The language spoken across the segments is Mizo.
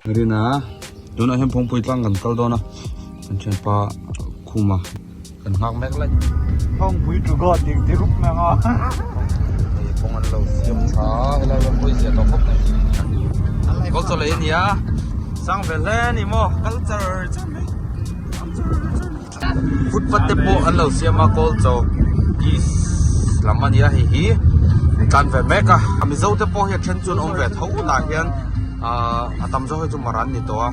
Rina tunah hian Phawngpui tlang kan kal dawn a kan thianpa Khuma kan nghak mek lai. Phawngpui to go tih ti rup mai ang a. Hei kawng an lo siam tha helai ram pawh hi zia tawh khawp mai. Kawng chaw lei a nia sang ve hle a ni maw kal char char mai Footpath te pawh an lo siam a kawl chaw east lam a nia hei hi an tlan ve mek a mizo te pawh hi a then chu an awm ve tho tah hian ahh a tam zawk hi chu mara an ni tawh a.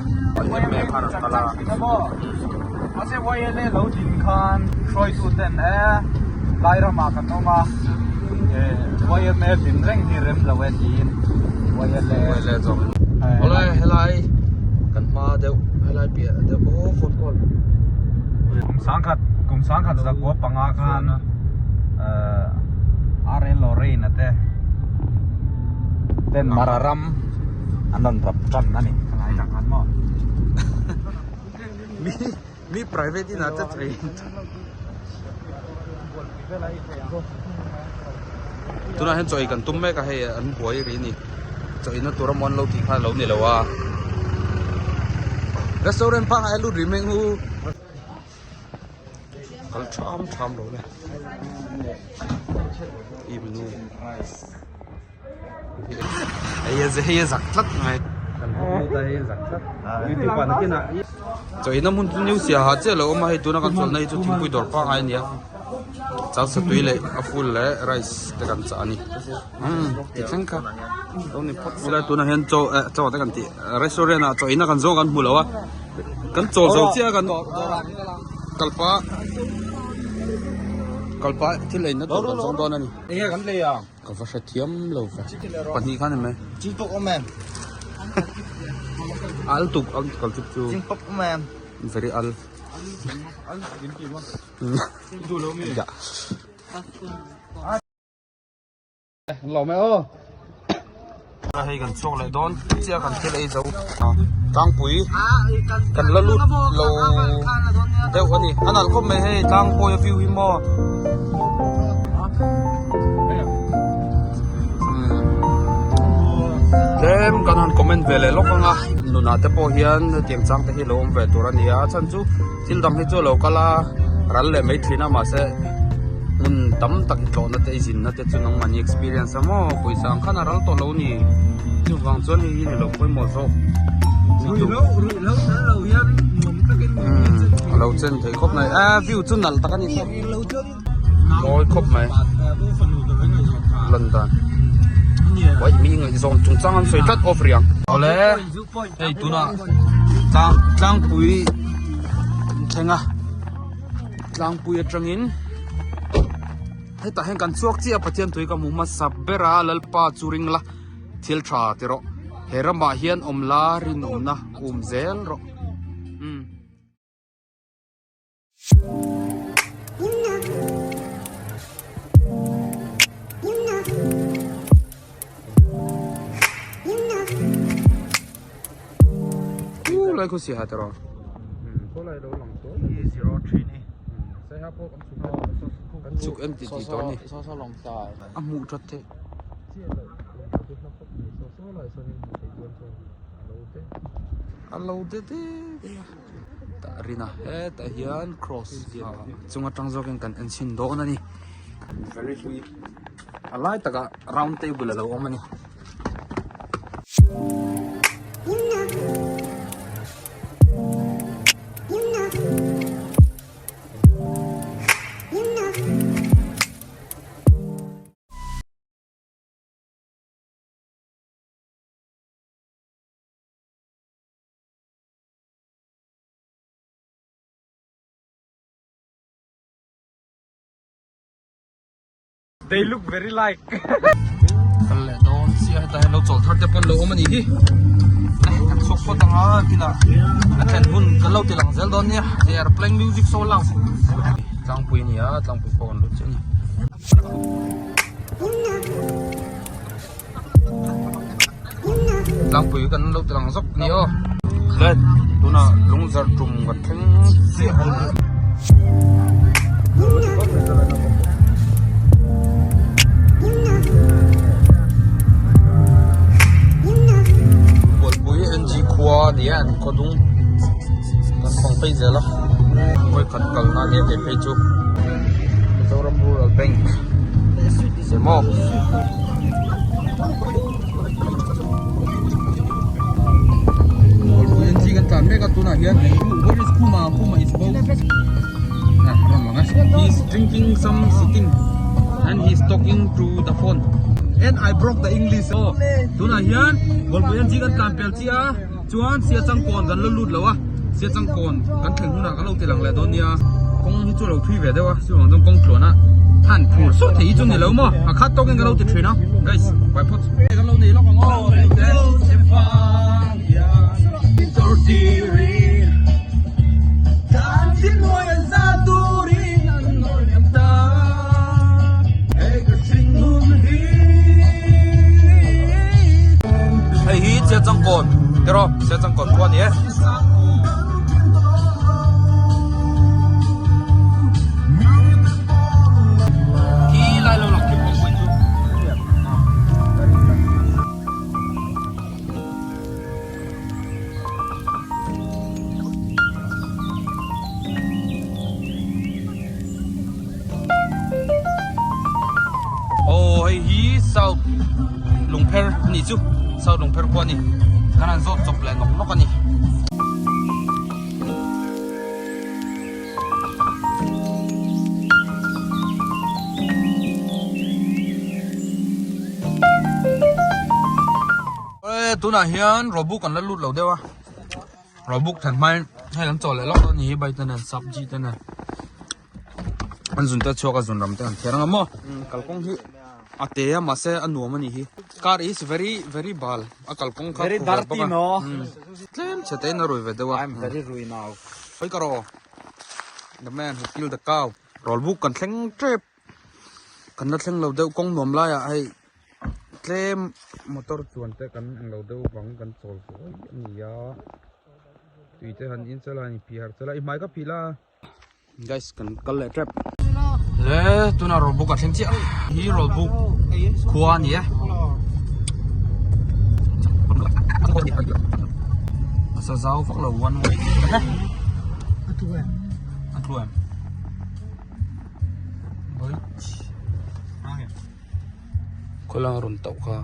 Mahse YLA lo din khan hruaitu ten e lai ramah kan awm a YMA din reng hi rem lo e tiin YLA YLA zawk awle helai kan hma deuh helai piah deuh aw phone call kum sangkhat kum sangkhat zakua panga khan RL Lorraine te ten Mara ram an rawn rap tan a ni helai tang khan maw. Mi mi private in ah te train tunah hian chaw ei kan tum mek a hei an buai rih a ni chaw eina tur amaw an lo tih kha a lo ni lo a restaurant pangngai a lut rih mai ang u kal tham tham lo le i menu hei a zak tlat mai chaw eina hmun chu new siaha chiah a lo awm a hei tuna kan chawlhna hi chu thingpui dawr pangngai a ni a chau satui leh a full leh rice te kan chah a ni umm ti thleng kha lo ni phawt ila tunah hian chaw eh chaw te kan tih restaurant ah chaw eina kan zawng kan hmu lo a kan chawl zo chiah a kan kalpa kalpa thil eina tur kan zawng dawn a ni. Enge kan lei ang? Ka va hrethiam lo ve. Pahnih khan em? Ching pawk awm em? Al tuk ang kal chuk chu. Ching pawk awm em? Very al. Al din ti ma. Du lo mi. Ya. Lo me o. Hei kan chhuak leh dawn chiah kan thil ei zo tlangpui kan la lut lo deuh a ni a nalh khawp mai hei tlangpui a view hi maw tlem kan han comment ve leh lawk ang a nunah te pawh hian hetiang chang te hi lo awm ve tur a ni a a chhan chu thil dang hi chu a lo kal a ral leh mai thin a mahse hmun tam tak i tlawhna te i zinna te chu nangmahni experience a maw pawisa ang khan a ral tawh lo a ni chuvang chuan hei hi ni lo pawimawh zawk a lo chen thei khawp mai a view chu nalh tak a ni mawi khawp mai lan dan uai mi ngaihzawn chungchang an sawi tlat off rih ang awle hei tunah tlang tlangpui an thleng a tlangpui atangin hetah hian kan chhuak chiah a Pathian tui ka hmu hmasa ber a Lalpa chu ring la thil tha ti rawh he ramah hian awm la rinawmna um zel rawh umm. Lai khu si ha tero chuk em ti ti to ni a hmuh that the a lo de de de. Tah rin a hetah hian cross chung atang zawkin kan en chhin dawn a ni a lai takah round table a lo awm a ni. They look very like. Kal leh dawn sia heta hian lo chawl thar te pawn lo awm a nih hi. Kan chhuak phawt ang a kinah a thlen hun kan lo ti lang zel dawn nia. They are playing music so loud. Tlangpui a ni a tlangpui pawh an lut chiah a ni. Tlangpui kan lo ti lang zawk ni aw le tunah lungzar tum kan thleng chiah a ni. Bualpui NG khua. ni a an khaw dung kan fang phei zel a vawikhat kalna a nia kei phei chu Mizoram Rural Bank se maw. Kawlpui an chi kan tlan mek a tunah hian where is Khuma Khuma is bo ah rawn lang a he is drinking some sitting and he is talking to the phone and I broke the English aw tunah hian Kawlpui an chi kan tlan pel chiah a chuan sia changkawn kan la lut lo a sia changkawn kan thleng hunah kan lo ti lang leh dawn nia kawng hi chu a lo thui ve deuh a chuvang chuan kawng tluan a han phur sawt thei hi chu ni lo maw a khat tawkin ka lo ti thin a guys bye phawt kan lo nei lawk ang aw Hei hi Chiachangkawn tiraw Chiachangkawn khua a ni e. Khi lai lo lak khi kawngpui chu. Aw hei hi South Lungpher a nih chu South Lungpher khua a ni kan han zawt chawp leh nawk nawk a ni. Tunah hian Robuk an la lut lo deuh a. Robuk thlan hmain hei an chaw leh lawk dawn a ni hi bai te nen sabji te nen an zun te chhuak a zun ram te an thiar ang a maw kalkawng hi a te a mahse a nuam a nih hi car is very very bal a kalkawng kha Very khu ve dirty bawk a no. tlem chhe te in a rui ve deuh a I'm very rui now. Hawi ka rawh the man who killed the cow rawlbuk kan thleng tep kan la thleng lo deuh kawng nuam laiah hei tlem motor chuan te kan ang lo deuh vang kan chawl zuai a ni a tui te han in sela han inphih harh sela i hmai ka phih la guys kan kal leh tep le tunah rawlbuk a thleng chiah hi rawlbuk khua a ni e a sa zau vak lo one way a tlu em Khawlai rawn tauh kha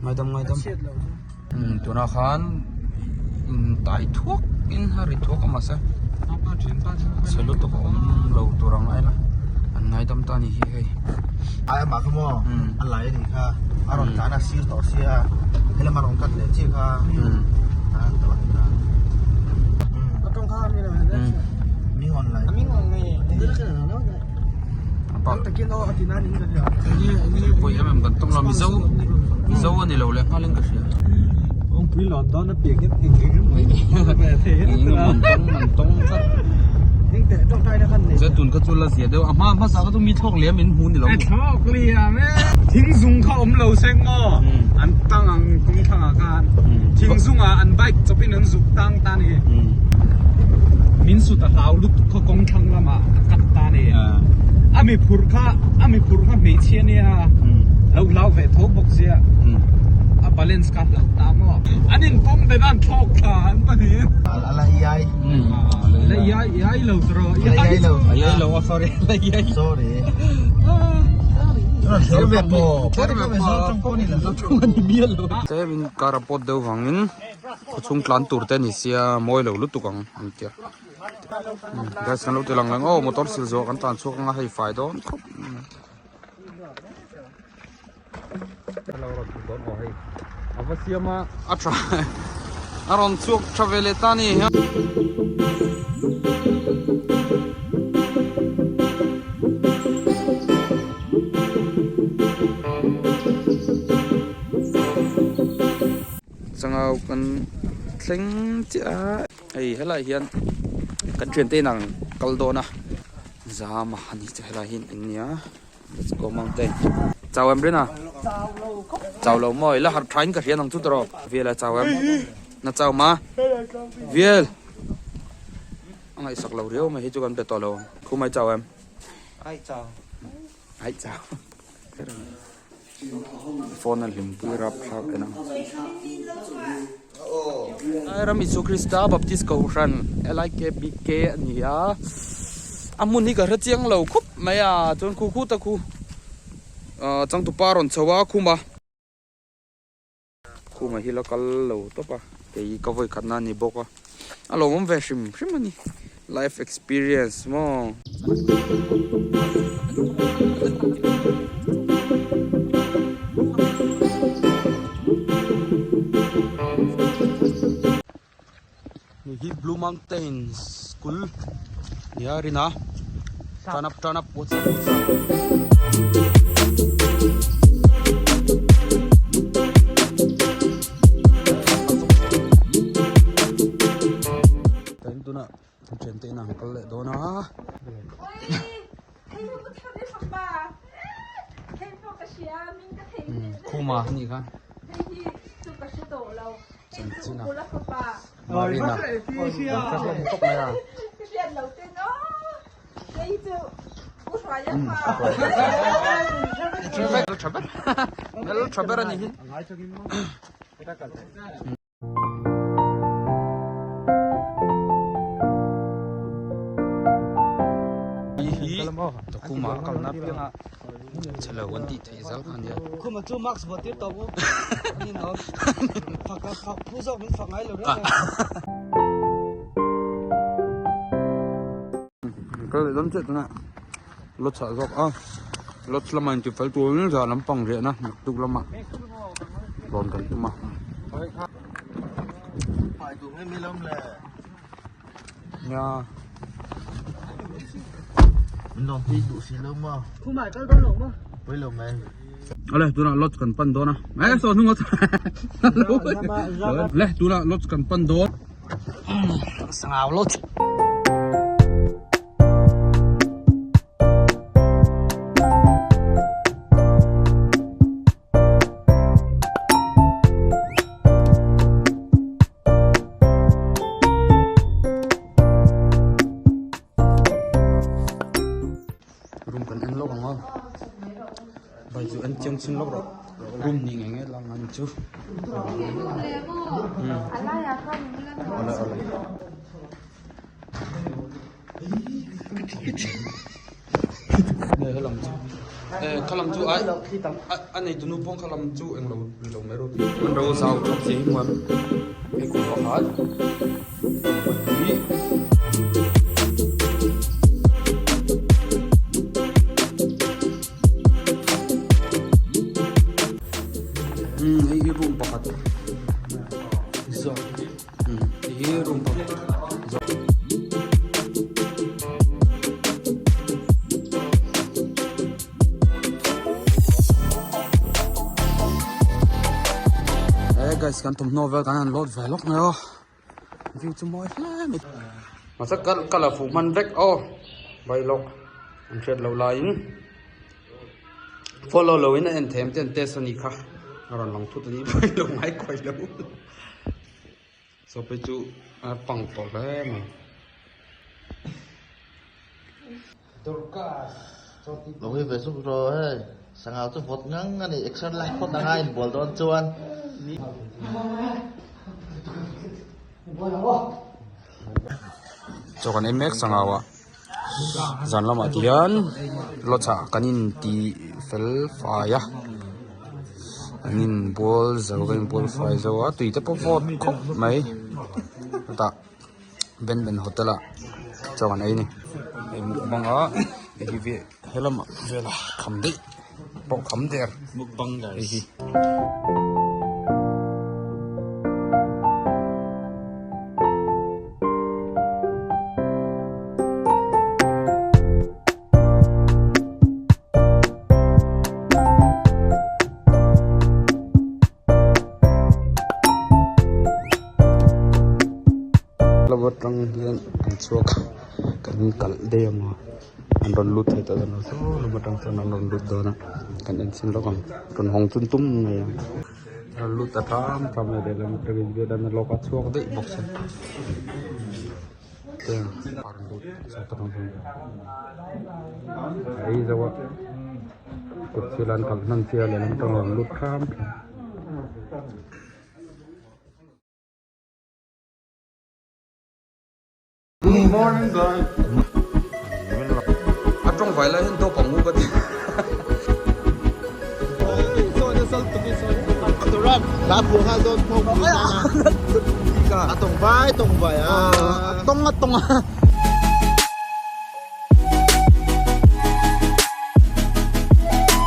ngaidam ngaidam tunah khan in tai thuak in a ri thuak a mahse chhe lutuk a awm lo tur ang aila an ngaidam ta a ni hi hei. Ai amah kha maw a lai a nih kha a rawn tlan a sir tawh sia helam a rawn cut leh chiah kha a tawh a nih kha. Pawih em em kan tawng lo mizo mizo a ni lo leh nghal in ka hria man tawng tlat tun kha chu la zia deuh a hma hmasa kha chu mi thlawk liam in hmu ni lo thlawk liam e thing zung kha awm lo seng maw an tang ang kawng thlang ah khan thing zung ah an bike chawp in an zuk tang ta ni. Min sut a hlau lutuk kha kawng thlang lamah a kat ta a ni. A mi phurh kha a mi phurh kha hmeichhia nia lo hlau ve tho bawk sia a balance kha hlau ta maw. An inpawm ve nan thlawk thla an pahnih. A la iai. La iai iai lo tawh La iai lo. A iai lo a sorry la iai. Sorry. Thler ve pawh. Thler ve pawh. Zotawng a ni mial lo. Tlem in car a pawt deuh vangin. Khawchhung tlan tur te a ni sia mawi lo lutuk ang an tia guys kan lo ti lang lang aw motor sil zawh kan tlan chhuak anga hei fai dawn khawp lo rawn chhuk dawn aw hei a va siam a a tha a rawn chhuak tha ve leh ta a ni. Changau kan thleng chiah a hei helaiah hian kan thiante in ang kal dawn a zama a ni chu helaiah hian in nia let's go mountain chau em rin a chau lo maw ila harh tha in ka hria nang chu tawh vel a chau em na chau ma vel a ngaihsak lo riau mai hi chu kan be tawh lo ang khumai chau em Ai chau ai chau. Phone a hlimpui rapthlak en ang. Lai ram Isu Krista Baptist Kohhran LIKBK a ni a, a hmun hi ka hre chiang lo khawp mai a, chuan khu khuta khu changtupa a rawn chho a khum a. Khuma hi la kal lo tawp a, kei ka vawi khatna a ni bawk a, a lawmawm ve hrim hrim a ni, life experience maw. Hei hi Blue Mountain School nia a rin a turn up turn up what's up what's up tunah thiante inah an kal leh dawn a. Khuma a nih kha. Chanchin a Marina an kha hlawm khawp mai a. Tha ber tha ber a nih hi. Hei hi Dokhuma kalna pianga chhelo an tih theih zal kha ania. Khuma chu mask vuah tir tawh u. Ni no. Fak fak phu zawk min fak ngai lo reng reng. Kal leh dawn chiah tuna lot chhah zawk a lot lamah inti fel tur in zan lampang riahna naktuk lamah rawn kan tum a. Nia. Awle tunah lodge kan pan dawn a eh saw hnung a le tunah lodge kan pan dawn. Sangau lodge. Room kan en lawk ang aw vai chu en chiang chhin lawk rawh room ni ngei ngei lang ang chu awle awle. Helam chu eh khalam chu ai a nei tunu pawh khalam chu englo rilo mai rawh an ro zau tawp chi hi hmuam hei kum pakhat pahnih. Hei hi room pakhat hei hi room pakhat. Hey guys kan thawmhnaw vel kan han load ve lawk mai aw view chu mawi hle mai mahse ka ka la fuh hman vek aw vai lawk an hriat loh laiin follow lo in a en them te an test a nih kha a rawn lang thut a nih vai lo ngai kawi lo saw phei chu a pang tawh hle mai. Lo hi ve zuk rawh hei sangau chu vawt ngang a ni exer lai phawt anga inbual dawn chuan. Chaw kan ei mek sangau ah zan lamah ti hian lodge ah kan in ti fel fai a an inbual zo kan inbual fai zo a tui te pawh vawt khawp mai chutah. Ben Ben hotel ah chaw an ei a ni hei mukbang a hei hi ve helamah velah kham daih pawh kham der mukbang hei hi. Lova tang hian an chhuak a kan kalh daih ang a an rawn lut thei tawh dawn lo saw lama tang chuan an rawn lut dawn a kan en chhin lawk ang rawn hawng chun tum ngei ang rawn lut ta tham tham mai lehlam atangin vel an lawk a chhuak daih bawk se a rawn lut saw ta tang chuan a ei zo a. Kut thil an kalh hman chiah lehlam tang a rawn lut hram thin. Good morning guys. A tawng vai lai hian dawp ang u ka ti. A tawng vai tawng vai a. A tawng a tawng a.